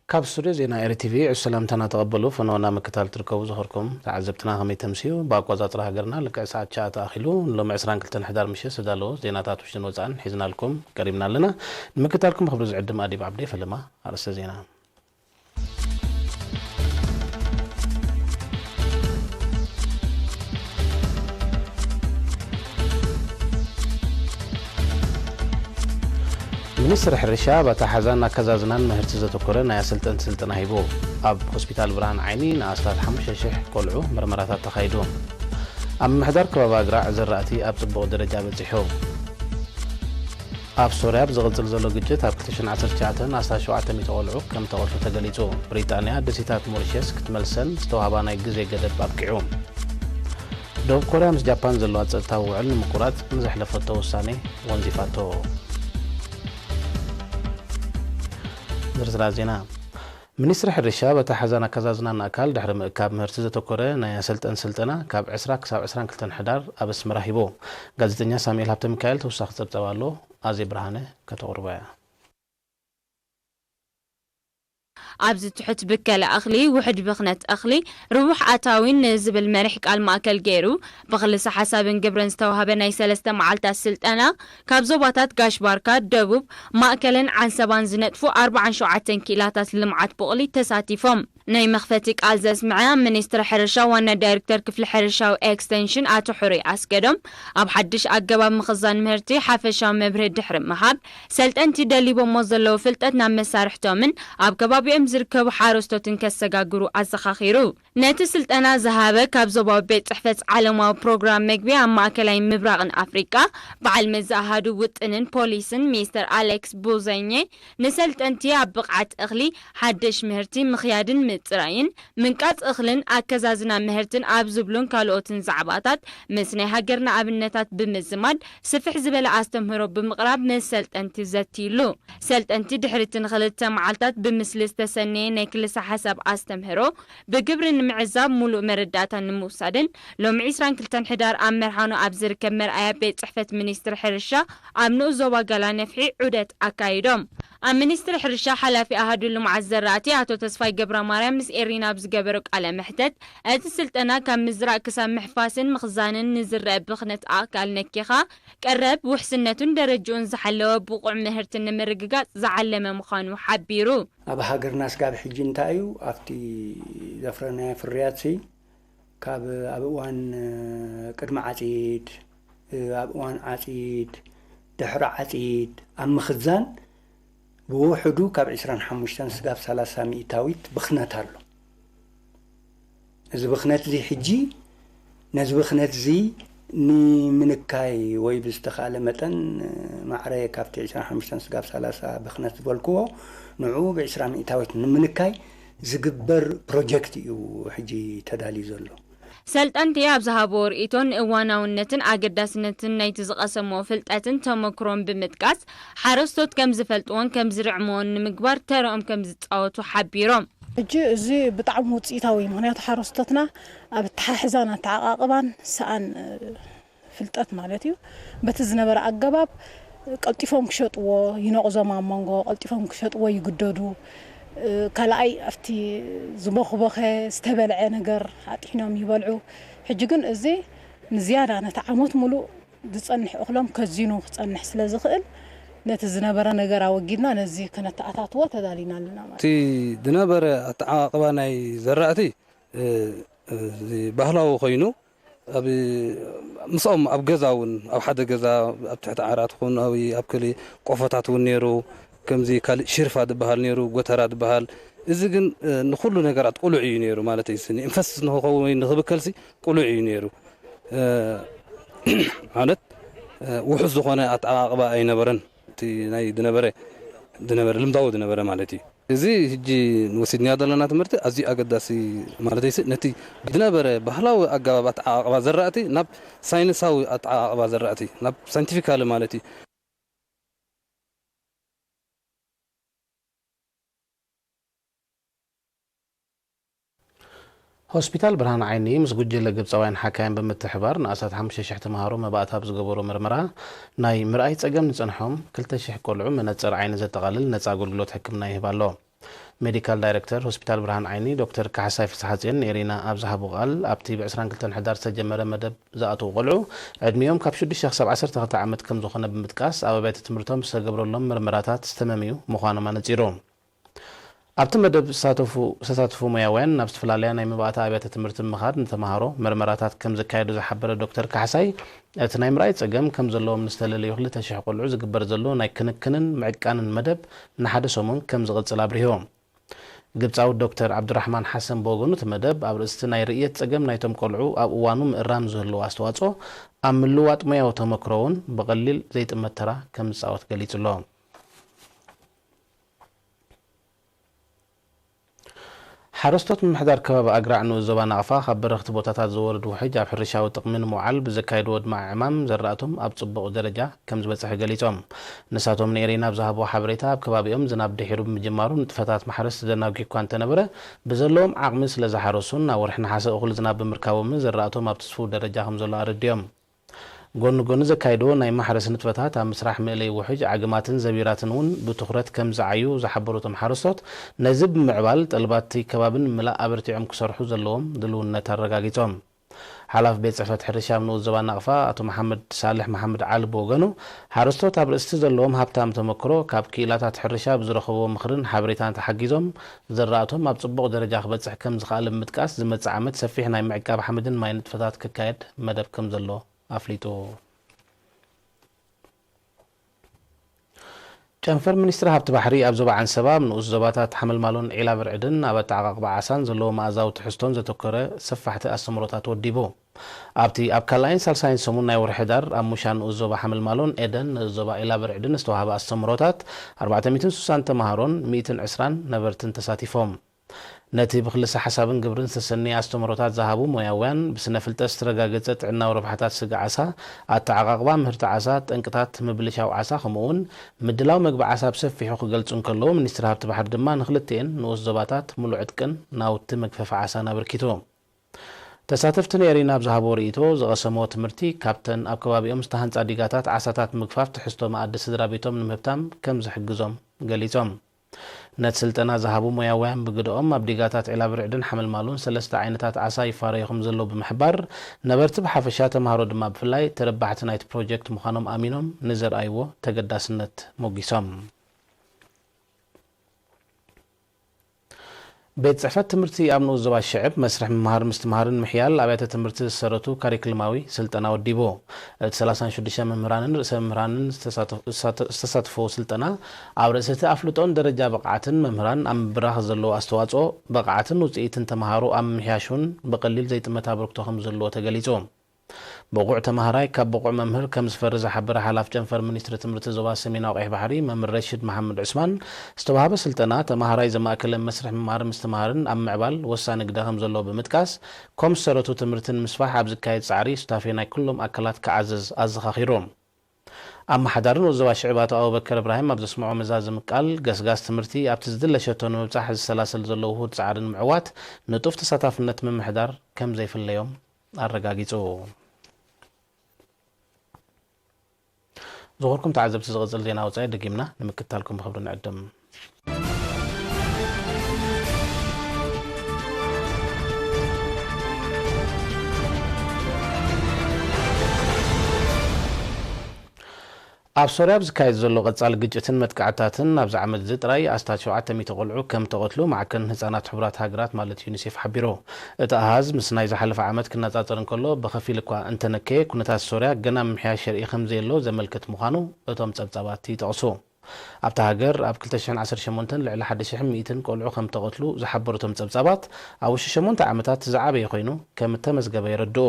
ካብ ስቱድዮ ዜና ኤሪ ቲቪ ዕሱ ሰላምታና ተቐበሉ። ፈነወና ምክታል ትርከቡ ዝኸርኩም ተዓዘብትና ከመይ ተምስዩ? ብኣቆጻጽራ ሃገርና ልክዕ ሰዓት ትሽዓተ ኣኺሉ ንሎሚ ዕስራን ክልተን ሕዳር ምሸት ዝተዳለወ ዜናታት ውሽጥን ወጻእን ሒዝናልኩም ቀሪብና ኣለና። ንምክታልኩም ብኽብሪ ዝዕድም ኣዲብ ዓብዴ። ፈለማ ኣርእስተ ዜና። ሚኒስትሪ ሕርሻ ኣብ ኣተሓሕዛን ኣከዛዝናን ምህርቲ ዘተኮረ ናይ ኣሰልጠንቲ ስልጠና ሂቡ። ኣብ ሆስፒታል ብርሃን ዓይኒ ንኣስታት ሓሙሽተ ሽሕ ቆልዑ መርመራታት ተኻይዱ። ኣብ ምምሕዳር ከባቢ ኣግራዕ ዘራእቲ ኣብ ጽቡቕ ደረጃ በጺሑ። ኣብ ሶርያ ብዝቕጽል ዘሎ ግጭት ኣብ ክልተ ሽሕን ዓሰርተ ትሽዓተን ኣስታት ሸውዓተ ሚእቲ ቆልዑ ከም ተቐትሉ ተገሊጹ። ብሪጣንያ ደሴታት ሞሪሸስ ክትመልሰን ዝተዋህባ ናይ ግዜ ገደብ ኣብቂዑ። ደቡብ ኮርያ ምስ ጃፓን ዘለዋ ጸጥታዊ ውዕል ንምቁራጽ ንዘሕለፈቶ ውሳኔ ወንዚፋቶ። ዝርዝራት ዜና። ሚኒስትሪ ሕርሻ በቲ ሓዛን ኣከዛዝናን ኣካል ድሕሪ ምእካብ ምህርቲ ዘተኮረ ናይ ኣሰልጠን ስልጠና ካብ ዕስራ ክሳብ ዕስራን ክልተን ሕዳር ኣብ ኣስመራ ሂቡ። ጋዜጠኛ ሳሙኤል ሃብተ ሚካኤል ተወሳኺ ጸብጸብ ኣሎ። ኣዜ ብርሃነ ከተቕርቦ እያ። ኣብዚ ትሑት ብከለ እኽሊ፣ ውሑድ ብኽነት እኽሊ፣ ርቡሕ ኣታዊ ንዝብል መሪሕ ቃል ማእከል ገይሩ፣ ብክልሰ ሓሳብን ግብርን ዝተዋህበ ናይ ሰለስተ መዓልታት ስልጠና፣ ካብ ዞባታት ጋሽ ባርካ፣ ደቡብ፣ ማእከልን ዓንሰባን ዝነጥፉ ኣርባዓን ሸውዓተን ክኢላታት ልምዓት ቡቕሊ ተሳቲፎም። ናይ መኽፈቲ ቃል ዘስምዐ ሚኒስትሪ ሕርሻ ዋና ዳይሬክተር ክፍሊ ሕርሻዊ ኤክስቴንሽን ኣቶ ሕሩይ ኣስገዶም፣ ኣብ ሓድሽ ኣገባብ ምኽዛን ምህርቲ ሓፈሻዊ መብርሂ ድሕሪ ምሃብ፣ ሰልጠንቲ ደሊቦሞ ዘለዉ ፍልጠት ናብ መሳርሕቶምን ኣብ ከባቢኦም ዝርከቡ ሓረስቶትን ከሰጋግሩ ኣዘኻኺሩ። ነቲ ስልጠና ዝሃበ ካብ ዞባዊ ቤት ጽሕፈት ዓለማዊ ፕሮግራም መግቢ ኣብ ማእከላይ ምብራቕን ኣፍሪቃ በዓል መዚ ኣሃዱ ውጥንን ፖሊስን ሚስተር ኣሌክስ ቡዘኘ፣ ንሰልጠንቲ ኣብ ብቕዓት እኽሊ፣ ሓደሽ ምህርቲ ምኽያድን ምጽራይን፣ ምንቃጽ እኽልን ኣከዛዝና ምህርትን ኣብ ዝብሉን ካልኦትን ዛዕባታት ምስ ናይ ሃገርና ኣብነታት ብምዝማድ ስፍሕ ዝበለ ኣስተምህሮ ብምቕራብ ምስ ሰልጠንቲ ዘትይሉ። ሰልጠንቲ ድሕሪ እቲ ንኽልተ መዓልታት ብምስሊ ዝተሰነየ ናይ ክልሰ ሓሳብ ኣስተምህሮ ብግብሪ ንምዕዛብ ሙሉእ መረዳእታ ንምውሳድን ሎሚ ዕስራን ክልተን ሕዳር ኣብ መርሃኖ ኣብ ዝርከብ መርኣያ ቤት ጽሕፈት ሚኒስትሪ ሕርሻ ኣብ ንኡስ ዞባ ጋላ ነፍሒ ዑደት ኣካይዶም። ኣብ ሚኒስትሪ ሕርሻ ሓላፊ ኣሃዱ ልምዓት ዘራእቲ ኣቶ ተስፋይ ገብረ ማርያም ምስ ኤሪና ኣብ ዝገበሮ ቃለ መሕተት፣ እቲ ስልጠና ካብ ምዝራእ ክሳብ ምሕፋስን ምኽዛንን ንዝረአ ብኽነት ኣእካል ነኪኻ ቀረብ ውሕስነቱን ደረጅኡን ዝሓለወ ብቑዕ ምህርቲ ንምርግጋጽ ዝዓለመ ምዃኑ ሓቢሩ። ኣብ ሃገርና ስጋብ ሕጂ እንታይ እዩ ኣብቲ ዘፍረናዮ ፍርያትሲ ካብ ኣብ እዋን ቅድሚ ዓጺድ፣ ኣብ እዋን ዓጺድ፣ ድሕሪ ዓጺድ ኣብ ምኽዛን ብውሕዱ ካብ ዕስራን ሓሙሽተን ስጋብ ሰላሳ ሚእታዊት ብኽነት ኣሎ። እዚ ብኽነት እዚ ሕጂ ነዚ ብኽነት እዚ ንምንካይ ወይ ብዝተኻለ መጠን ማዕረ ካብቲ ዕስራን ሓሙሽተን ስጋብ ሰላሳ ብኽነት ዝበልክዎ ንዕኡ ብዕስራ ሚእታዊት ንምንካይ ዝግበር ፕሮጀክት እዩ ሕጂ ተዳልዩ ዘሎ። ሰልጠንቲ ኣብ ዝሃብዎ ርእይቶ ንእዋናውነትን ኣገዳስነትን ናይቲ ዝቐሰምዎ ፍልጠትን ተመክሮን ብምጥቃስ ሓረስቶት ከም ዝፈልጥዎን ከም ዝርዕምዎን ንምግባር ተረኦም ከም ዝጻወቱ ሓቢሮም። ሕጂ እዚ ብጣዕሚ ውፅኢታዊ እዩ። ምኽንያቱ ሓረስቶትና ኣብ ኣተሓሕዛን ኣተዓቓቕባን ሰኣን ፍልጠት ማለት እዩ። በቲ ዝነበረ ኣገባብ ቀልጢፎም ክሸጥዎ ይነቕዞም፣ ኣብ መንጎ ቀልጢፎም ክሸጥዎ ይግደዱ። ካልኣይ ኣብቲ ዝቦኽቦኸ ዝተበልዐ ነገር ኣጥሒኖም ይበልዑ። ሕጂ ግን እዚ ንዝያዳ ነቲ ዓመት ሙሉእ ዝጸንሕ እኽሎም ከዚኑ ክጸንሕ ስለ ዝኽእል ነቲ ዝነበረ ነገር ኣወጊድና ነዚ ከነተኣታትዎ ተዳሊና ኣለና ማለት እቲ እዩ። ዝነበረ ኣተዓቓቕባ ናይ ዘራእቲ፣ እ፣ እ፣ ባህላዊ ኮይኑ ኣብ፣ ምስኦም ኣብ ገዛ እውን ኣብ ሓደ ገዛ ኣብ ትሕቲ ዓራት ኹን ኣብ፣ ኣብ ከሊ ቆፎታት እውን ነይሩ። ከምዚ ካልእ ሽርፋ ዝበሃል ነይሩ፣ ጎተራ ዝበሃል። እዚ ግን፣ እ፣ ንኹሉ ነገራት ቅሉዕ እዩ ነይሩ ማለት እዩ። ንኢንፈስት ንኽኸውን ወይ ንኽብከልሲ ቅሉዕ እዩ ነይሩ። እ፣ ማለት፣ እ፣ ውሑስ ዝኾነ ኣተዓቓቕባ ኣይነበረን። እቲ ናይ ዝነበረ፣ ዝነበረ ልምዳዊ ዝነበረ ማለት እዩ። እዚ ሕጂ ንወሲድናዮ ዘለና ትምህርቲ ኣዝዩ ኣገዳሲ ማለት እዩ። ነቲ ዝነበረ ባህላዊ ኣገባብ ኣተዓቓቕባ ዘራእቲ ናብ ሳይንሳዊ ኣተዓቓቕባ ዘራእቲ፣ ናብ ሳይንቲፊካሊ ማለት እዩ። ሆስፒታል ብርሃን ዓይኒ ምስ ጉጅለ ግብጻውያን ሓካይም ብምትሕባር ንኣስታት ሓሙሽተ ሽሕ ተምሃሮ መባእታ ኣብ ዝገበሮ መርመራ ናይ ምርኣይ ጸገም ዝጸንሖም ክልተ ሽሕ ቆልዑ መነጽር ዓይኒ ዘጠቓልል ነጻ ኣገልግሎት ሕክምና ይህብ ኣሎ። ሜዲካል ዳይረክተር ሆስፒታል ብርሃን ዓይኒ ዶክተር ካሕሳይ ፍስሓጽዮን ንኤሪና ኣብ ዝሃቦ ቃል፣ ኣብቲ ብ ዕስራን ክልተን ሕዳር ዝተጀመረ መደብ ዝኣተዉ ቆልዑ ዕድሚኦም ካብ ሽዱሽተ ክሳብ ዓሰርተ ክልተ ዓመት ከም ዝኾነ ብምጥቃስ፣ ኣብ ኣብያተ ትምህርቶም ዝተገብረሎም ምርመራታት ዝተመምዩ ምዃኖም ኣነጺሩ። ኣብቲ መደብ ዝተሳተፉ ዝተሳተፉ ሞያውያን ናብ ዝተፈላለያ ናይ መባእታ ኣብያተ ትምህርቲ ብምኻድ ንተምሃሮ ምርመራታት ከም ዘካየዱ ዝሓበረ ዶክተር ካሕሳይ፣ እቲ ናይ ምርኣይ ጸገም ከም ዘለዎም ንዝተለለዩ ክልተ ሽሕ ቆልዑ ዝግበር ዘሎ ናይ ክንክንን ምዕቃንን መደብ ንሓደ ሰሙን ከም ዝቕጽል ኣብሪሆም። ግብጻዊ ዶክተር ዓብዱራሕማን ሓሰን ብወገኑ፣ እቲ መደብ ኣብ ርእስቲ ናይ ርእየት ጸገም ናይቶም ቆልዑ ኣብ እዋኑ ምእራም ዝህልዎ ኣስተዋጽኦ፣ ኣብ ምልዋጥ ሞያዊ ተመክሮ እውን ብቐሊል ዘይጥመት ተራ ከም ዝጻወት ገሊጹ ኣሎ። ሓረስቶት ምምሕዳር ከባቢ ኣግራዕ ንኡስ ዞባ ናቕፋ፣ ካብ በረኽቲ ቦታታት ዝወርድ ውሕጅ ኣብ ሕርሻዊ ጥቕሚ ንምውዓል ብዘካየድዎ ኣድማዒ ዕማም፣ ዘራእቶም ኣብ ጽቡቕ ደረጃ ከም ዝበጽሐ ገሊጾም። ንሳቶም ንኤሪና ኣብ ዝሃብዎ ሓበሬታ፣ ኣብ ከባቢኦም ዝናብ ድሒሩ ብምጅማሩ፣ ንጥፈታት ማሕረስ ተደናጒ እኳ እንተነበረ፣ ብዘለዎም ዓቕሚ ስለ ዝሓረሱን ኣብ ወርሒ ነሓሰ እኹል ዝናብ ብምርካቦምን፣ ዘራእቶም ኣብ ትስፉው ደረጃ ከም ዘሎ ኣረዲኦም። ጎኒ ጎኒ ዘካየድዎ ናይ ማሕረስ ንጥፈታት፣ ኣብ ምስራሕ መእለዪ ውሕጅ፣ ዓግማትን ዘቢራትን እውን ብትኹረት ከም ዝዓዩ ዝሓበሩ እቶም ሓረስቶት፣ ነዚ ብምዕባል ጠለባት'ቲ ከባቢ ንምላእ ኣበርቲዖም ክሰርሑ ዘለዎም ድልውነት ኣረጋጊጾም። ሓላፊ ቤት ጽሕፈት ሕርሻ ኣብ ንኡስ ዞባ ናቕፋ ኣቶ መሓመድ ሳልሕ መሓመድ ዓሊ ብወገኑ፣ ሓረስቶት ኣብ ርእስቲ ዘለዎም ሃብታም ተመክሮ፣ ካብ ክኢላታት ሕርሻ ብዝረኸብዎ ምኽርን ሓበሬታን ተሓጊዞም፣ ዘራእቶም ኣብ ጽቡቕ ደረጃ ክበጽሕ ከም ዝኸኣለ ብምጥቃስ፣ ዝመጽእ ዓመት ሰፊሕ ናይ ምዕቃብ ሓመድን ማይን ንጥፈታት ክካየድ መደብ ከም ዘሎ ኣፍሊጡ። ጨንፈር ሚኒስትሪ ሃብቲ ባሕሪ ኣብ ዞባ ዓንሰባ፣ ኣብ ንኡስ ዞባታት ሓመልማሎን ዒላ ብርዕድን ኣብ ኣተዓቓቕባ ዓሳን ዘለዎ መኣዛዊ ትሕዝቶን ዘተኮረ ሰፋሕቲ ኣስተምህሮታት ወዲቡ። ኣብቲ ኣብ ካልኣይን ሳልሳይን ሰሙን ናይ ወርሒ ሕዳር ኣብ ሙሻ ንኡስ ዞባ ሓመልማሎን ኤደን ንኡስ ዞባ ዒላ ብርዕድን ዝተዋህበ ኣስተምህሮታት፣ ኣርባዕተ ሚእትን ስሳን ተምሃሮን ሚእትን ዕስራን ነበርትን ተሳቲፎም። ነቲ ብክልሰ ሓሳብን ግብርን ዝተሰነየ ኣስተምህሮታት ዝሃቡ ሞያውያን፣ ብስነ ፍልጠት ዝተረጋገጸ ጥዕናዊ ረብሓታት ስጋ ዓሳ፣ ኣተዓቓቕባ ምህርቲ ዓሳ፣ ጠንቅታት ምብልሻው ዓሳ፣ ከምኡ'ውን ምድላው መግቢ ዓሳ ብሰፊሑ ክገልጹ እንከለዉ፣ ሚኒስትሪ ሃብቲ ባሕሪ ድማ ንክልቲኤን ንኡስ ዞባታት ምሉእ ዕጥቅን ናውቲ መግፈፊ ዓሳን ኣበርኪቱ። ተሳተፍቲ ንኤሪና ኣብ ዝሃብዎ ርእይቶ፣ ዝቐሰምዎ ትምህርቲ ካብተን ኣብ ከባቢኦም ዝተሃንጻ ዲጋታት ዓሳታት ምግፋፍ ትሕዝቶ መኣዲ ስድራ ቤቶም ንምህብታም ከም ዝሕግዞም ገሊጾም። ነቲ ስልጠና ዝሃቡ ሞያውያን ብግደኦም፣ ኣብ ዲጋታት ዒላ ብርዕድን ሓመልማሉን ሰለስተ ዓይነታት ዓሳ ይፋረዩ ከም ዘለዉ ብምሕባር፣ ነበርቲ ብሓፈሻ፣ ተምሃሮ ድማ ብፍላይ ተረባሕቲ ናይቲ ፕሮጀክት ምዃኖም ኣሚኖም ንዘርኣይዎ ተገዳስነት ሞጊሶም። ቤት ጽሕፈት ትምህርቲ ኣብ ንኡስ ዞባ ሽዕብ መስርሕ ምምሃር ምስትምሃርን ምሕያል ኣብያተ ትምህርቲ ዝሰረቱ ካሪክልማዊ ስልጠና ወዲቡ። እቲ ሰላሳን ሽዱሽተ መምህራንን ርእሰ መምህራንን ዝተሳተፍ-፣ ዝተሳተፍዎ ስልጠና፣ ኣብ ርእሲ እቲ ኣፍልጦን ደረጃ ብቕዓትን መምህራን ኣብ ምብራኽ ዘለዎ ኣስተዋጽኦ፣ ብቕዓትን ውጽኢትን ተምሃሮ ኣብ ምምሕያሽ እውን ብቐሊል ዘይጥመት ኣበርክቶ ከም ዘለዎ ተገሊጹ። ብቑዕ ተምሃራይ ካብ ብቑዕ መምህር ከም ዝፈሪ ዝሓበረ ሓላፊ ጨንፈር ሚኒስትሪ ትምህርቲ ዞባ ሰሜናዊ ቀይሕ ባሕሪ መምህር ረሺድ መሓመድ ዑስማን፣ ዝተዋህበ ስልጠና ተምሃራይ ዘማእከለ መስርሕ ምምሃር ምስትምሃርን ኣብ ምዕባል ወሳኒ ግደ ከም ዘለዎ ብምጥቃስ፣ ኮም ዝሰረቱ ትምህርቲ ንምስፋሕ ኣብ ዝካየድ ጻዕሪ ሱታፌ ናይ ኩሎም ኣካላት ክዓዝዝ ኣዘኻኺሩ። ኣመሓዳሪ ንኡስ ዞባ ሽዕብ ኣቶ ኣቡበከር እብራሂም ኣብ ዘስምዖ መዛዘሚ ቃል፣ ገስጋስ ትምህርቲ ኣብቲ ዝድለ ሸቶ ንምብጻሕ ዝሰላሰል ዘሎ ውሁድ ጻዕሪ ንምዕዋት ንጡፍ ተሳታፍነት ምምሕዳር ከም ዘይፍለዮም ኣረጋጊጹ። ዝኸበርኩም ተዓዘብቲ፣ ዝቕጽል ዜና ወጻኢ ደጊምና ንምክትታልኩም ብኽብሪ ንዕድም። ኣብ ሶርያ ኣብ ዝካየድ ዘሎ ቀጻሊ ግጭትን መጥቃዕትታትን፣ ኣብዚ ዓመት እዚ ጥራይ ኣስታት ሸውዓተ ሚእቲ ቆልዑ ከም ተቐትሉ፣ ማዕከን ህጻናት ሕቡራት ሃገራት ማለት ዩኒሴፍ ሓቢሩ። እቲ ኣሃዝ ምስ ናይ ዝሓለፈ ዓመት ክነጻጸር እንከሎ፣ ብኸፊል እኳ እንተነከየ፣ ኩነታት ሶርያ ገና ምምሕያሽ የርኢ ከም ዘየሎ ዘመልክት ምዃኑ እቶም ጸብጻባት ይጠቕሱ። ኣብታ ሃገር ኣብ ክልተ ሽሕን ዓሰርተ ሸሞንተን ልዕሊ ሓደ ሽሕን ሚእትን ቆልዑ ከም ተቐትሉ ዝሓበሩ እቶም ጸብጻባት፣ ኣብ ውሽጢ ሸሞንተ ዓመታት ዝዓበየ ኮይኑ ከም እተመዝገበ የረድኡ።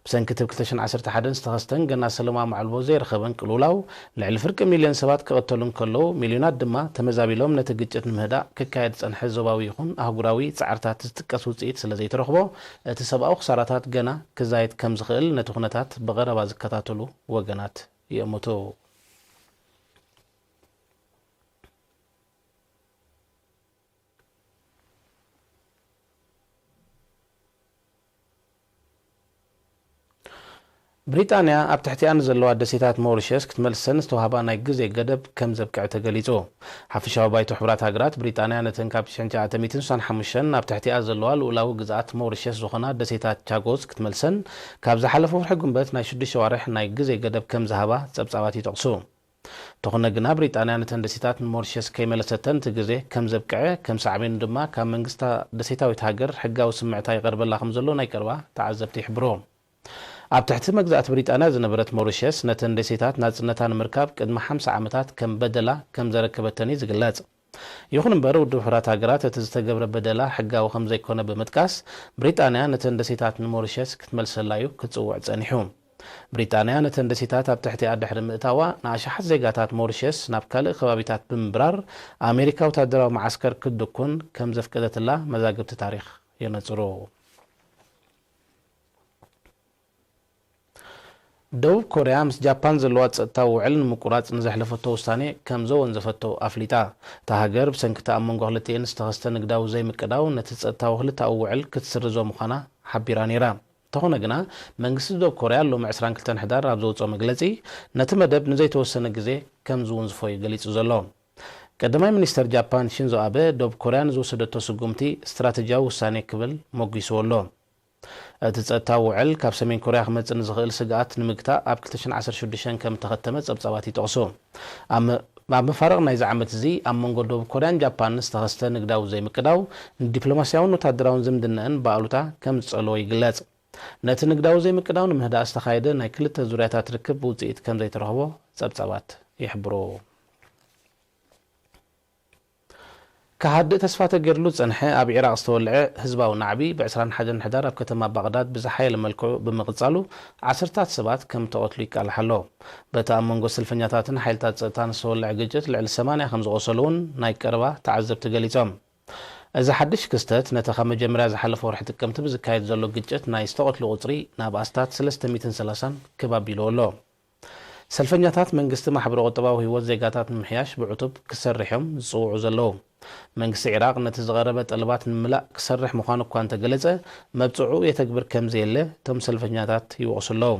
ብሰንኪ እቲ ብ ክልተ ሽሕን ዓሰርተ ሓደን ዝተኸስተን ገና ሰላማዊ ማዕልቦ ዘይረኸበን ቅልውላው፣ ልዕሊ ፍርቂ ሚልዮን ሰባት ክቕተሉ እንከለዉ፣ ሚልዮናት ድማ ተመዛቢሎም ነቲ ግጭት ንምህዳእ ክካየድ ዝጸንሐ ዞባዊ ይኹን ኣህጉራዊ ጻዕርታት ዝጥቀስ ውጽኢት ስለ ዘይተረኽቦ፣ እቲ ሰብኣዊ ክሳራታት ገና ክዛየድ ከም ዝኽእል ነቲ ኩነታት ብቐረባ ዝከታተሉ ወገናት ይእምቱ። ብሪጣንያ ኣብ ትሕቲኣ ንዘለዋ ደሴታት ሞሪሸስ ክትመልሰን ዝተዋህባ ናይ ግዜ ገደብ ከም ዘብቅዐ ተገሊጹ። ሓፈሻዊ ባይቶ ሕቡራት ሃገራት ብሪጣንያ ነተን ካብ ሽሕን ትሽዓተ ሚእትን ስሳን ሓሙሽተን ኣብ ትሕቲኣ ዘለዋ ልኡላዊ ግዝኣት ሞሪሸስ ዝኾና ደሴታት ቻጎስ ክትመልሰን ካብ ዝሓለፈ ወርሒ ጉንበት ናይ ሽዱሽተ ዋርሕ ናይ ግዜ ገደብ ከም ዝሃባ ጸብጻባት ይጠቕሱ። እንተኾነ ግና ብሪጣንያ ነተን ደሴታት ንሞሪሸስ ከይመለሰተን እቲ ግዜ ከም ዘብቅዐ ከም ሳዕቤኑ ድማ ካብ መንግስታ ደሴታዊት ሃገር ሕጋዊ ስምዕታ ይቐርበላ ከም ዘሎ ናይ ቀረባ ተዓዘብቲ ይሕብሩ። ኣብ ትሕቲ መግዛእቲ ብሪጣንያ ዝነበረት ሞሪሸስ ነተን ደሴታት ናጽነታ ንምርካብ ቅድሚ ሓምሳ ዓመታት ከም በደላ ከም ዘረከበተን እዩ ዝግለጽ። ይኹን እምበር ውድብ ሕቡራት ሃገራት እቲ ዝተገብረ በደላ ሕጋዊ ከም ዘይኮነ ብምጥቃስ ብሪጣንያ ነተን ደሴታት ንሞሪሸስ ክትመልሰላ እዩ ክጽውዕ ጸኒሑ። ብሪጣንያ ነተን ደሴታት ኣብ ትሕቲኣ ድሕሪ ምእታዋ ንኣሽሓት ዜጋታት ሞሪሸስ ናብ ካልእ ከባቢታት ብምብራር ኣሜሪካ ወታደራዊ መዓስከር ክትድኩን ከም ዘፍቀደትላ መዛግብቲ ታሪኽ የነጽሩ። ደቡብ ኮርያ ምስ ጃፓን ዘለዋ ጸጥታዊ ውዕል ንምቁራጽ ንዘሕለፈቶ ውሳኔ ከም ዘወንዘፈቶ ኣፍሊጣ። እታ ሃገር ብሰንኪ እቲ ኣብ መንጎ ክልቲኤን ዝተኸስተ ንግዳዊ ዘይምቅዳው ነቲ ጸጥታዊ ክልተኣዊ ውዕል ክትስርዞ ምዃና ሓቢራ ነይራ። እንተኾነ ግና መንግስቲ ደቡብ ኮርያ ሎሚ ዕስራን ክልተን ሕዳር ኣብ ዘውጽኦ መግለጺ ነቲ መደብ ንዘይተወሰነ ግዜ ከም ዝውንዝፎ እዩ ገሊጹ ዘሎ። ቀዳማይ ሚኒስተር ጃፓን ሺንዞ ኣበ ደቡብ ኮርያ ንዝወሰደቶ ስጉምቲ ስትራተጂያዊ ውሳኔ ክብል ሞጒስዎ ኣሎ። እቲ ጸጥታዊ ውዕል ካብ ሰሜን ኮርያ ክመጽእ ንዝኽእል ስግኣት ንምግታእ ኣብ ክልተ ሽሕን ዓሰርተ ሽዱሽተን ከም እተኸተመ ጸብጻባት ይጠቕሱ። ኣብ መ-፣ ኣብ መፋርቕ ናይዚ ዓመት እዚ ኣብ መንጎ ደቡብ ኮርያን ጃፓንን ዝተኸስተ ንግዳዊ ዘይምቅዳው ንዲፕሎማስያውን ወታደራውን ዝምድናኣን ብኣሉታ ከም ዝጸልዎ ይግለጽ። ነቲ ንግዳዊ ዘይምቅዳው ንምህዳእ ዝተኻየደ ናይ ክልተ ዙርያታት ርክብ ውጽኢት ከም ዘይተረኽቦ ጸብጻባት ይሕብሩ። ክሃድእ ተስፋ ተገይርሉ ዝጸንሐ ኣብ ዒራቕ ዝተወልዐ ህዝባዊ ናዕቢ ብ ዕስራን ሓደን ሕዳር ኣብ ከተማ ባቕዳድ ብዝሓየለ መልክዑ ብምቕጻሉ ዓሰርታት ሰባት ከም ተቐትሉ ይቃላሕ ኣሎ። በቲ ኣብ መንጎ ሰልፈኛታትን ሓይልታት ጸጥታን ዝተወልዐ ግጭት ልዕሊ ሰማንያ ከም ዝቖሰሉ እውን ናይ ቀረባ ተዓዘብቲ ገሊጾም። እዚ ሓድሽ ክስተት ነቲ ካብ መጀመርያ ዝሓለፈ ወርሒ ጥቅምቲ ብዝካየድ ዘሎ ግጭት ናይ ዝተቐትሉ ቁጽሪ ናብ ኣስታት ሰለስተ ሚእትን ሰላሳን ክብ ኣቢልዎ ኣሎ። ሰልፈኛታት መንግስቲ ማሕበረ ቁጠባዊ ህይወት ዜጋታት ንምምሕያሽ ብዕቱብ ክሰርሕ እዮም ዝጽውዑ ዘለዉ። መንግስቲ ዒራቕ ነቲ ዝቐረበ ጠለባት ንምምላእ ክሰርሕ ምዃኑ እኳ እንተገለጸ፣ መብጽዑ የተግብር ከም ዘየለ እቶም ሰልፈኛታት ይወቕሱ ኣለዉ።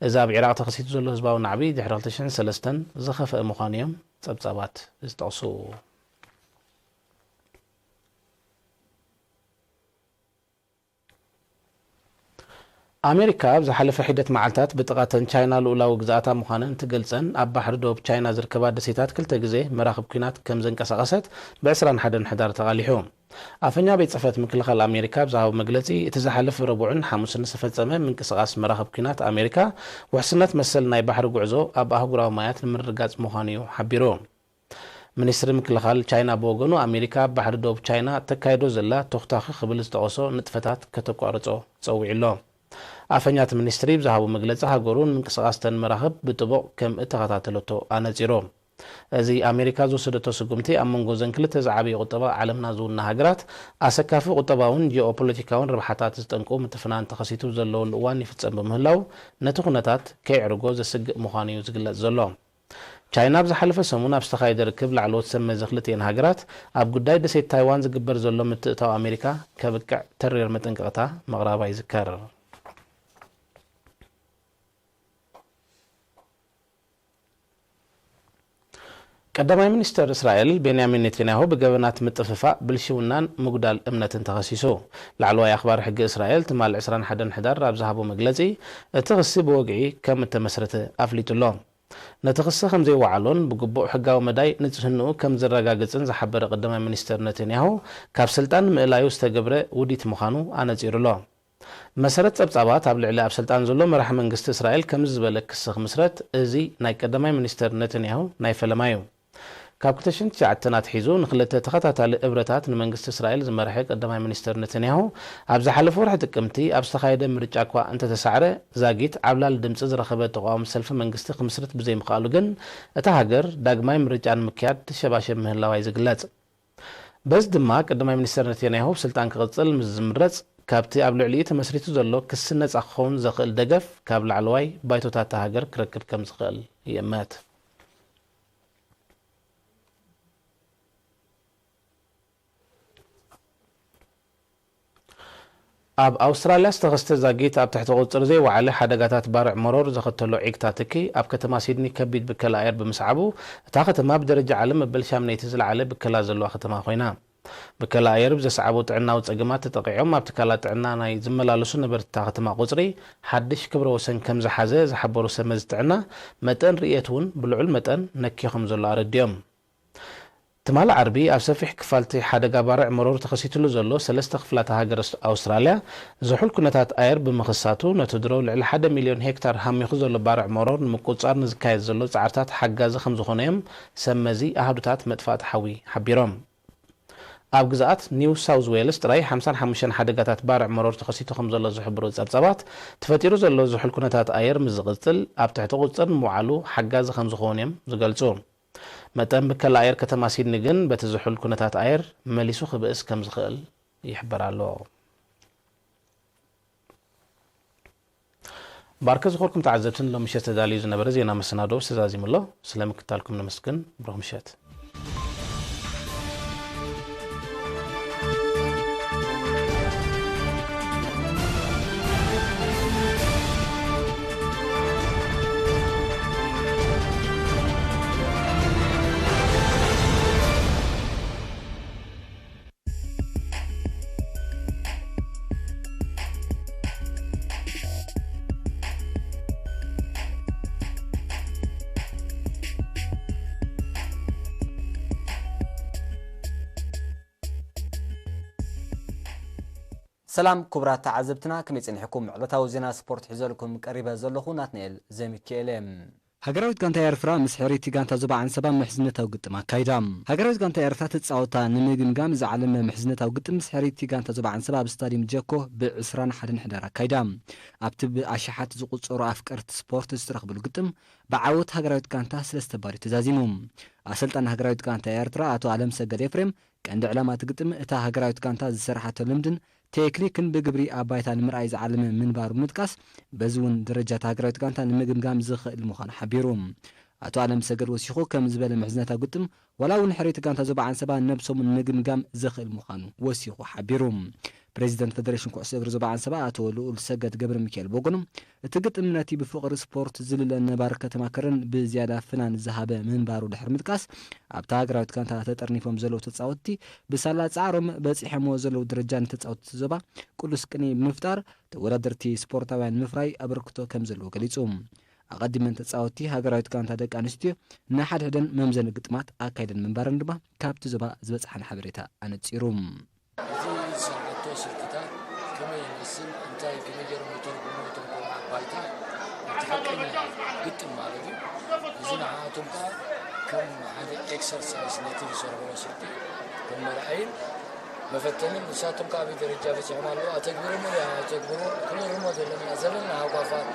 እዚ ኣብ ዒራቕ ተኸሲቱ ዘሎ ህዝባዊ ናዕቢ ድሕሪ ክልተ ሽሕን ሰለስተን ዝኸፍአ ምዃኑ እዮም ጸብጻባት ዝጠቕሱ። ኣሜሪካ ኣብ ዝሓለፈ ሒደት መዓልታት ብጥቓተን ቻይና ልኡላዊ ግዝኣታ ምዃነን ትገልጸን ኣብ ባሕሪ ዶብ ቻይና ዝርከባ ደሴታት ክልተ ግዜ መራኽብ ኲናት ከም ዘንቀሳቐሰት ብ ዕስራን ሓደን ሕዳር ተቓሊሑ። ኣፈኛ ቤት ጽሕፈት ምክልኻል ኣሜሪካ ኣብ ዝሃቦ መግለጺ፣ እቲ ዝሓለፈ ረቡዕን ሓሙስን ዝተፈጸመ ምንቅስቓስ መራኽብ ኲናት ኣሜሪካ ውሕስነት መሰል ናይ ባሕሪ ጉዕዞ ኣብ ኣህጉራዊ ማያት ንምርግጋጽ ምዃኑ እዩ ሓቢሩ። ሚኒስትሪ ምክልኻል ቻይና ብወገኑ፣ ኣሜሪካ ኣብ ባሕሪ ዶብ ቻይና ተካይዶ ዘላ ተኹታኺ ክብል ዝጠቐሶ ንጥፈታት ከተቋርጾ ጸዊዑ ኣሎ። ኣፈኛ እቲ ሚኒስትሪ ብዝሃቦ መግለጺ፣ ሃገሩ ንምንቅስቓስ እተን መራኽብ ብጥቡቕ ከም እተኸታተለቶ ኣነጺሩ። እዚ ኣሜሪካ ዝወሰደቶ ስጉምቲ ኣብ መንጎ እዘን ክልተ ዝዓበየ ቁጠባ ዓለምና ዝውና ሃገራት ኣሰካፊ ቁጠባውን ጂኦፖለቲካውን ረብሓታት ዝጠንቁ ምትፍናን ተኸሲቱ ዘለወሉ እዋን ይፍጸም ብምህላው፣ ነቲ ኩነታት ከየዕርጎ ዘስግእ ምዃኑ እዩ ዝግለጽ ዘሎ። ቻይና ኣብ ዝሓለፈ ሰሙን ኣብ ዝተኻየደ ርክብ ላዕለዎት ሰብ መዚ ክልቲኤን ሃገራት ኣብ ጉዳይ ደሴት ታይዋን ዝግበር ዘሎ ምትእታው ኣሜሪካ ከብቅዕ ተሪር መጠንቀቕታ ምቕራባ ይዝከር። ቀዳማይ ሚኒስተር እስራኤል ቤንያሚን ኔታንያሁ ብገበናት ምጥፍፋእ፣ ብልሽውናን ምጉዳል እምነትን ተኸሲሱ። ላዕለዋይ ኣኽባሪ ሕጊ እስራኤል ትማል ዕስራን ሓደን ሕዳር ኣብ ዝሃቦ መግለጺ፣ እቲ ክሲ ብወግዒ ከም እተመስረተ ኣፍሊጡ ኣሎ። ነቲ ክሲ ከም ዘይወዓሎን ብግቡእ ሕጋዊ መዳይ ንጽህንኡ ከም ዘረጋግጽን ዝሓበረ ቀዳማይ ሚኒስተር ነተንያሁ፣ ካብ ስልጣን ንምእላዩ ዝተገብረ ውዲት ምዃኑ ኣነጺሩ ኣሎ። መሰረት ጸብጻባት፣ ኣብ ልዕሊ ኣብ ስልጣን ዘሎ መራሒ መንግስቲ እስራኤል ከምዚ ዝበለ ክሲ ክምስረት፣ እዚ ናይ ቀዳማይ ሚኒስተር ነተንያሁ ናይ ፈለማ እዩ። ካብ ክልተ ሽሕን ትሽዓተን ኣትሒዙ ንኽልተ ተኸታታሊ እብረታት ንመንግስቲ እስራኤል ዝመርሐ ቀዳማይ ሚኒስተር ነተንያሁ፣ ኣብ ዝሓለፈ ወርሒ ጥቅምቲ ኣብ ዝተኻየደ ምርጫ እኳ እንተተሳዕረ፣ ዛጊት ዓብላሊ ድምጺ ዝረኸበ ተቓዋሚ ሰልፊ መንግስቲ ክምስርት ብዘይምኽኣሉ ግን፣ እታ ሃገር ዳግማይ ምርጫ ንምክያድ ትሸባሸብ ምህላዋ እዩ ዝግለጽ። በዚ ድማ ቀዳማይ ሚኒስተር ነተንያሁ ኣብ ስልጣን ክቕጽል ምስ ዝምረጽ፣ ካብቲ ኣብ ልዕሊኡ ተመስሪቱ ዘሎ ክሲ ነጻ ክኸውን ዘኽእል ደገፍ ካብ ላዕለዋይ ባይቶታት እታ ሃገር ክረክብ ከም ዝኽእል ይእመት። ኣብ ኣውስትራልያ ዝተኸስተ ዛጊት ኣብ ትሕቲ ቁጽጽር ዘይወዓለ ሓደጋታት ባርዕ መሮር ዘኸተሎ ዒግታ ትኪ ኣብ ከተማ ሲድኒ ከቢድ ብከላ ኣየር ብምስዓቡ፣ እታ ከተማ ብደረጃ ዓለም መበል ሻምነይቲ ዝለዓለ ብከላ ዘለዋ ከተማ ኮይና። ብከላ ኣየር ብዘስዓቦ ጥዕናዊ ጸገማት ተጠቒዖም ኣብ ትካላት ጥዕና ናይ ዝመላለሱ ነበርቲ እታ ከተማ ቁጽሪ ሓድሽ ክብረ ወሰን ከም ዝሓዘ ዝሓበሩ ሰብ መዚ ጥዕና፣ መጠን ርእየት እውን ብልዑል መጠን ነኪ ከም ዘሎ ኣረዲኦም። ትማሊ ዓርቢ ኣብ ሰፊሕ ክፋልቲ ሓደጋ ባርዕ መሮር ተኸሲትሉ ዘሎ ሰለስተ ክፍላተ ሃገር ኣውስ-፣ ኣውስትራልያ ዝሑል ኩነታት ኣየር ብምኽሳቱ፣ ነቲ ድሮ ልዕሊ ሓደ ሚልዮን ሄክታር ሃሚኹ ዘሎ ባርዕ መሮር ንምቁጽጻር ንዝካየድ ዘሎ ጻዕርታት ሓጋዚ ከም ዝኾነ እዮም ሰብ መዚ ኣሃዱታት መጥፋእቲ ሓዊ ሓቢሮም። ኣብ ግዝኣት ኒው ሳውዝ ዌልስ ጥራይ ሓምሳን ሓሙሽተን ሓደጋታት ባርዕ መሮር ተኸሲቱ ከም ዘሎ ዝሕብሩ ጸብጻባት፣ ተፈጢሩ ዘሎ ዝሑል ኩነታት ኣየር ምስ ዝቕጽል፣ ኣብ ትሕቲ ቁጽጽር ንምውዓሉ ሓጋዚ ከም ዝኾን እዮም ዝገልጹ። መጠን ብከላ ኣየር ከተማ ሲድኒ ግን በቲ ዝሑል ኩነታት ኣየር መሊሱ ክብእስ ከም ዝኽእል ይሕበር ኣሎ። ባርከ ዝኾርኩም ተዓዘብትን ሎም ምሸት ተዳልዩ ዝነበረ ዜና መሰናዶ ተዛዚሙ ኣሎ። ስለ ምክታልኩም ነመስግን። ብሩኽ ምሸት። ሰላም ክቡራት ተዓዘብትና፣ ከመይ ጸኒሕኩም? ዕለታዊ ዜና ስፖርት ሒዘልኩም ቀሪበ ዘለኹ ናትናኤል ዘሚካኤል እየ። ሃገራዊት ጋንታ ኤርትራ ምስ ሕርይቲ ጋንታ ዞባ ዓንሰባ ምሕዝነታዊ ግጥም ኣካይዳ። ሃገራዊት ጋንታ ኤርትራ ትጻወታ ንምግምጋም ዝዓለመ ምሕዝነታዊ ግጥም ምስ ሕርይቲ ጋንታ ዞባ ዓንሰባ ኣብ ስታድዩም ጀኮ ብዕስራን ሓደን ሕዳር ኣካይዳ። ኣብቲ ብኣሽሓት ዝቑጸሩ ኣፍቀርቲ ስፖርት ዝተረኽብሉ ግጥም ብዓወት ሃገራዊት ጋንታ ሰለስተ ባዶ ተዛዚሙ። ኣሰልጣኒ ሃገራዊት ጋንታ ኤርትራ ኣቶ ኣለምሰገድ ኤፍሬም፣ ቀንዲ ዕላማ እቲ ግጥም እታ ሃገራዊት ጋንታ ዝሰርሓቶ ልምድን ቴክኒክን ብግብሪ ኣብ ባይታ ንምርኣይ ዝዓለመ ምንባሩ ብምጥቃስ፣ በዚ እውን ደረጃ እታ ሃገራዊት ጋንታ ንምግምጋም ዝኽእል ምዃኑ ሓቢሩ። ኣቶ ኣለምሰገድ ወሲኹ ከም ዝበለ፣ ምሕዝነታዊ ግጥም ዋላ እውን ሕርይቲ ጋንታ ዞባ ዓንሰባ ነብሶም ንምግምጋም ዘኽእል ምዃኑ ወሲኹ ሓቢሩ። ፕሬዚደንት ፈደሬሽን ኩዕሶ እግሪ ዞባ ዓንሰባ ኣቶ ልኡል ሰገድ ገብረ ሚካኤል ብወገኑ፣ እቲ ግጥም ነቲ ብፍቕሪ ስፖርት ዝልለ ነባሪ ከተማ ከረን ብዝያዳ ፍናን ዝሃበ ምንባሩ ድሕሪ ምጥቃስ፣ ኣብታ ሃገራዊት ጋንታ ተጠርኒፎም ዘለዉ ተጻወትቲ ብሳላ ጻዕሮም በጺሖምዎ ዘለዉ ደረጃ ንተጻወትቲ ዞባ ቅሉስ ቅኒ ብምፍጣር ተወዳደርቲ ስፖርታውያን ንምፍራይ ኣበርክቶ ከም ዘለዎ ገሊጹ። ኣቐዲመን ተጻወትቲ ሃገራዊት ጋንታ ደቂ ኣንስትዮ ንሓድሕደን መምዘኒ ግጥማት ኣካይደን ምንባረን ድማ ካብቲ ዞባ ዝበጽሓና ሓበሬታ ኣነጺሩ። እዚ ዝሰርሓቶ ስልትታት ከመይ ይመስል፣ እንታይ ከመይ ገይሮም ይተርጉሙ፣ እቶም ቆልዓ ባይታ ኣብቲ ሓቀኛ ግጥም ማለት እዩ። እዚ ንዓኣቶም ከኣ ከም ሓደ ኤክሰርሳይስ ነቲ ዝሰርሕዎ ስልቲ ከም መርኣይን መፈተንን፣ ንሳቶም ከኣ ኣበይ ደረጃ በጺሖም ኣለዉ፣ ኣተግብሮም ወይ ኣተግብሮ፣ ክንእርሞ ዘለና ዘለና ሃጓፋት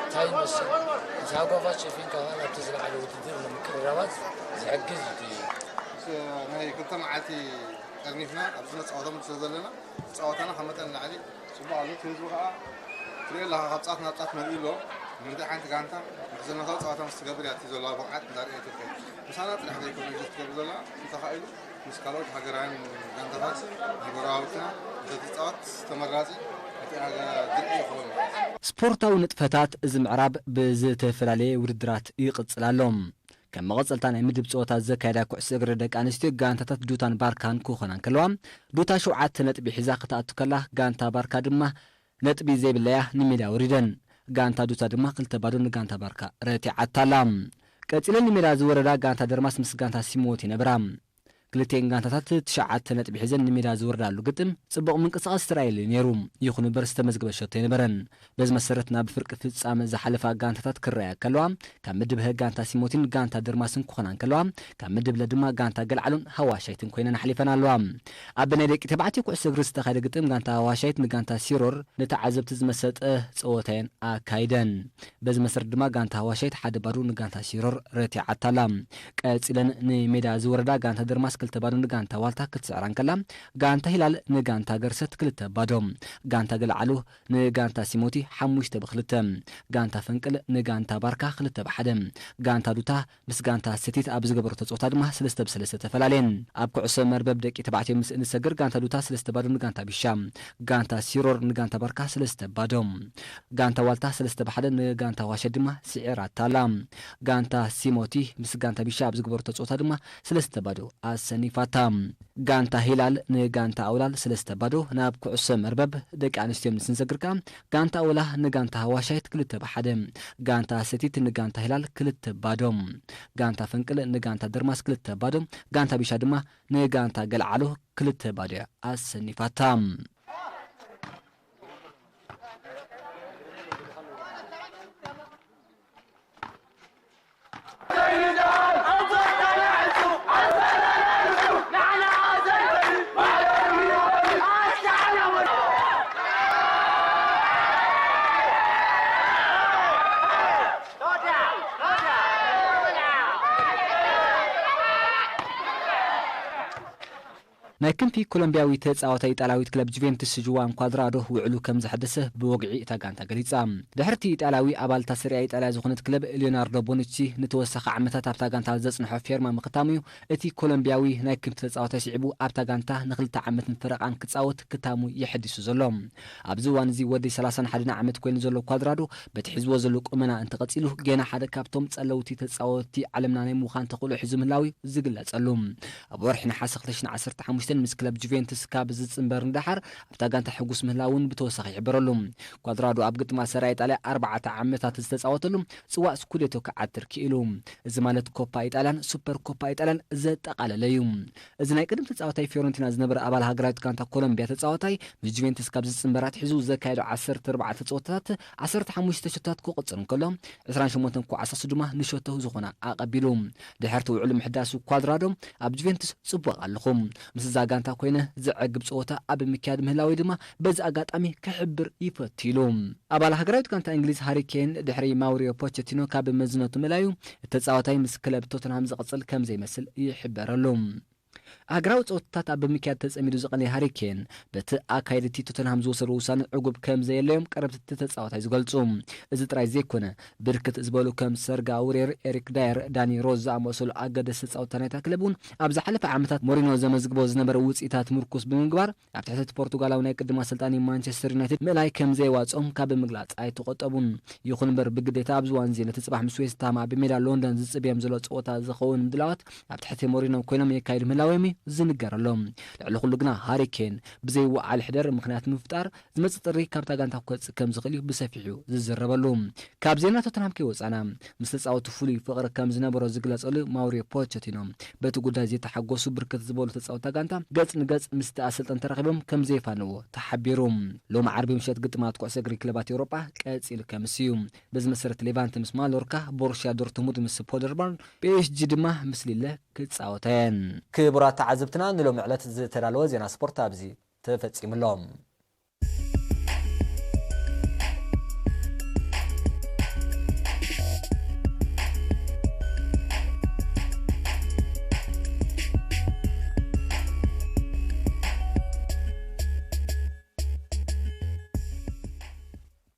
እንታይ ይመስል፣ እቲ ሃጓፋት ሸፊንካ ከኣ ናብቲ ዝለዓለ ውድድር ንምቅርራባት ዝሕግዝ እዩ። ናይ ክልተ መዓልቲ ጠርኒፍና ኣብዚ መጻወቶም ስለ ዘለና፣ ጸዋታና ካብ መጠን ንላዕሊ ጽቡቕ ኣሎ። እቲ ህዝቢ ከኣ ትሪኦ ኣለኻ፣ ካብ ጻት ናብ ጻት መሊኡ ኣሎ። ንምንታይ ሓንቲ ጋንታ ምሕዝነታዊ ጸዋታ ምስ ትገብር እያ እቲ ዘለዋ ብቕዓት እዛ ርእያ ትርከብ። ምሳና ጥራሕ ዘይኮነ እዚ ትገብር ዘላ፣ እንተኻኢሉ ምስ ካልኦት ሃገራውያን ጋንታታት ናይ ጎረባብትና እንተትጻወት ተመራጺ፣ እቲ ሃገር ድርዒ ይኸውን ማለት እዩ። ስፖርታዊ ንጥፈታት እዚ ምዕራብ ብዝተፈላለየ ውድድራት ይቕጽል ኣሎ። ከም መቐጸልታ ናይ ምድብ ጸወታ ዘካየዳ ኩዕሶ እግሪ ደቂ ኣንስትዮ ጋንታታት ዱታን ባርካን ክኾና እንከለዋ፣ ዱታ ሸውዓተ ነጥቢ ሒዛ ክትኣቱ ከላ፣ ጋንታ ባርካ ድማ ነጥቢ ዘይብለያ ንሜዳ ወሪደን። ጋንታ ዱታ ድማ ክልተ ባዶ ንጋንታ ባርካ ረቲዓታ ኣላ። ቀጺለን ንሜዳ ዝወረዳ ጋንታ ደርማስ ምስ ጋንታ ሲሞት ይነብራ። ክልቲኤን ጋንታታት ትሽዓተ ነጥቢ ሒዘን ንሜዳ ዝወርዳሉ ግጥም ጽቡቕ ምንቅስቓስ ተራእየሉ ነይሩ። ይኹን እምበር ዝተመዝገበ ሸቶ ኣይነበረን። በዚ መሰረት ናብ ፍርቂ ፍጻመ ዝሓለፋ ጋንታታት ክረኣያ ከለዋ፣ ካብ ምድብ ሀ ጋንታ ሲሞቲን ጋንታ ደርማስን ክኾና እንከለዋ፣ ካብ ምድብ ለ ድማ ጋንታ ገልዓሎን ሃዋሻይትን ኮይነን ኣሕሊፈን ኣለዋ። ኣብ ናይ ደቂ ተባዕትዮ ኩዕሶ እግሪ ዝተኻየደ ግጥም ጋንታ ሃዋሻይት ንጋንታ ሲሮር ንተዓዘብቲ ዝመሰጠ ጸወታየን ኣካይደን። በዚ መሰረት ድማ ጋንታ ሃዋሻይት ሓደ ባዶ ንጋንታ ሲሮር ረቲዓታ ኣላ። ቀጺለን ንሜዳ ዝወረዳ ጋንታ ደርማስ ክልተ ባዶ ንጋንታ ዋልታ ክትስዕራ እንከላ፣ ጋንታ ሂላል ንጋንታ ገርሰት ክልተ ባዶ፣ ጋንታ ገልዓሉ ንጋንታ ሲሞቲ ሓሙሽተ ብክልተ፣ ጋንታ ፈንቅል ንጋንታ ባርካ ክልተ ብሓደ፣ ጋንታ ዱታ ምስ ጋንታ ሰቲት ኣብ ዝገበረቶ ጸወታ ድማ ሰለስተ ብሰለስተ ተፈላለየን። ኣብ ኩዕሶ መርበብ ደቂ ተባዕትዮ ምስ እንሰግር፣ ጋንታ ዱታ ሰለስተ ባዶ ንጋንታ ቢሻ፣ ጋንታ ሲሮር ንጋንታ ባርካ ሰለስተ ባዶ፣ ጋንታ ዋልታ ሰለስተ ብሓደ ንጋንታ ዋሸ ድማ ስዒራታ ኣላ። ጋንታ ሲሞቲ ምስ ጋንታ ቢሻ ኣብ ዝገበረቶ ጸወታ ድማ ሰለስተ ባዶ ኣሰኒፋታ። ጋንታ ሂላል ንጋንታ ኣውላል ሰለስተ ባዶ። ናብ ኩዕሶ መርበብ ደቂ ኣንስትዮ ምስ እንሰግር ከኣ፣ ጋንታ ኣውላ ንጋንታ ዋሻይት ክልተ ብሓደ፣ ጋንታ ሰቲት ንጋንታ ሂላል ክልተ ባዶ፣ ጋንታ ፈንቅል ንጋንታ ደርማስ ክልተ ባዶ፣ ጋንታ ቢሻ ድማ ንጋንታ ገልዓሎ ክልተ ባዶ ኣሰኒፋታ። ናይ ክንፊ ኮሎምቢያዊ ተጻዋታይ ኢጣልያዊት ክለብ ጁቬንቱስ ጁዋን ኳድራዶ ውዕሉ ከም ዘሐደሰ ብወግዒ እታ ጋንታ ገሊጻ። ድሕርቲ ኢጣልያዊ ኣባልታ ሰሪያ ኢጣልያ ዝኾነት ክለብ ሊዮናርዶ ቦኑቺ ንተወሳኺ ዓመታት ኣብታ ጋንታ ዘጽንሖ ፌርማ ምኽታሙ እዩ እቲ ኮሎምቢያዊ ናይ ክንፊ ተጻዋታይ ስዒቡ ኣብታ ጋንታ ንክልተ ዓመትን ፈረቓን ክጻወት ክታሙ የሐዲሱ ዘሎ። ኣብዚ እዋን እዚ ወዲ ሰላሳን ሓደን ዓመት ኮይኑ ዘሎ ኳድራዶ በቲ ሒዝዎ ዘሎ ቁመና እንተቐጺሉ ገና ሓደ ካብቶም ጸለውቲ ተጻወትቲ ዓለምና ናይ ምዃን ተኽእሎ ሒዙ ምህላው እዩ ዝግለጸሉ። ኣብ ወርሒ ነሓሰ ክልተ ሽሕን ዓሰርተ ሓሙሽተን ምስ ክለብ ጁቬንቱስ ካብ ዝጽንበር ንደሓር ኣብታ ጋንታ ሕጉስ ምህላውን ብተወሳኺ ይሕበረሉ። ኳድራዶ ኣብ ግጥማት ሰሪያ ኢጣልያ ኣርባዕተ ዓመታት ዝተጻወተሉ ጽዋእ ስኩዴቶ ክዓትር ክኢሉ። እዚ ማለት ኮፓ ኢጣልያን ሱፐር ኮፓ ኢጣልያን ዘጠቓለለ እዩ። እዚ ናይ ቅድም ተጻዋታይ ፊዮረንቲና ዝነበረ ኣባል ሃገራዊት ጋንታ ኮሎምቢያ ተጻዋታይ ምስ ጁቬንቱስ ካብ ዝጽንበር ኣትሒዙ ዘካየዶ ዓሰርተ ኣርባዕተ ጸወታታት ዓሰርተ ሓሙሽተ ሸቶታት ክቑጽር እንከሎ፣ ዕስራን ሸሞንተን ኩዓት ሰሱ ድማ ንሸቶ ዝኾና ኣቐቢሉ። ድሕርቲ ውዕሉ ምሕዳሱ ኳድራዶ ኣብ ጁቬንቱስ ጽቡቕ ኣለኹ። ምስ እዛ ጋንታ ኮይነ ዘዕግብ ጸወታ ኣብ ምክያድ ምህላወይ ድማ በዚ ኣጋጣሚ ክሕብር ይፈቱ ኢሉ። ኣባል ሃገራዊት ጋንታ እንግሊዝ ሃሪ ኬን ድሕሪ ማውሪዮ ፖቸቲኖ ካብ መዝነቱ ምእላዩ፣ እቲ ተጻዋታይ ምስ ክለብ ቶተንሃም ዝቕጽል ከም ዘይመስል ይሕበረሉ። ሃገራዊ ጸወታታት ኣብ ምክያድ ተጸሚዱ ዝቐነየ ሃሪ ኬን፣ በቲ ኣካየድቲ ቶተንሃም ዝወሰዶ ውሳነ ዕጉብ ከም ዘየለዮም ቀረብቲ እቲ ተጻዋታይ ዝገልጹ። እዚ ጥራይ ዘይኮነ፣ ብርክት ዝበሉ ከም ሰርጋ ኣውሬር፣ ኤሪክ ዳየር፣ ዳኒ ሮዝ ዝኣመሰሉ ኣገደስቲ ተጻወትቲ ናይታ ክለብ እውን ኣብ ዝሓለፈ ዓመታት ሞሪኖ ዘመዝግቦ ዝነበረ ውጽኢታት ምርኩስ ብምግባር፣ ኣብ ትሕቲ እቲ ፖርቱጋላዊ ናይ ቅድም ኣሰልጣኒ ማንቸስተር ዩናይትድ ምእላይ ከም ዘየዋጽኦም ካብ ምግላጽ ኣይተቖጠቡን። ይኹን እምበር፣ ብግዴታ ኣብዚ እዋን እዚ ነቲ ጽባሕ ምስ ዌስትሃም ኣብ ሜዳ ሎንደን ዝጽበዮም ዘሎ ጸወታ ዝኸውን ምድላዋት ኣብ ትሕቲ ሞሪኖ ኮይኖም የካይዱ ምህላዎም እዩ ዝንገረሎም። ልዕሊ ኩሉ ግና፣ ሃሪ ኬን ብዘይወዓል ሕደር ምኽንያት ምፍጣር፣ ዝመጽእ ጥሪ ካብታ ጋንታ ክወጽእ ከም ዝኽእል እዩ ብሰፊሑ ዝዝረበሉ። ካብ ዜና ቶተንሃም ከይወጻና፣ ምስ ተጻወቱ ፍሉይ ፍቕሪ ከም ዝነበሮ ዝግለጸሉ ማውሪዮ ፖቸቲኖ፣ በቲ ጉዳይ ዘይተሓጎሱ ብርክት ዝበሉ ተጻወትቲ ጋንታ፣ ገጽ ንገጽ ምስቲ ኣሰልጠን ተራኺቦም ከም ዘይፋንዎ ተሓቢሩ። ሎሚ ዓርቢ ምሸት ግጥማት ኩዕሶ እግሪ ክለባት ኤውሮጳ ቀጺሉ ከምስ እዩ። በዚ መሰረት ሌቫንተ ምስ ማሎርካ፣ ቦሩሽያ ዶርትሙንድ ምስ ፖደርባርን፣ ፒ ኤስ ጂ ድማ ምስ ሊለ ክጻወታ እየን። ክቡራት ተዓዘብትና፣ ንሎሚ ዕለት ዝተዳለወ ዜና ስፖርት ኣብዚ ተፈጺሙ ኣሎ።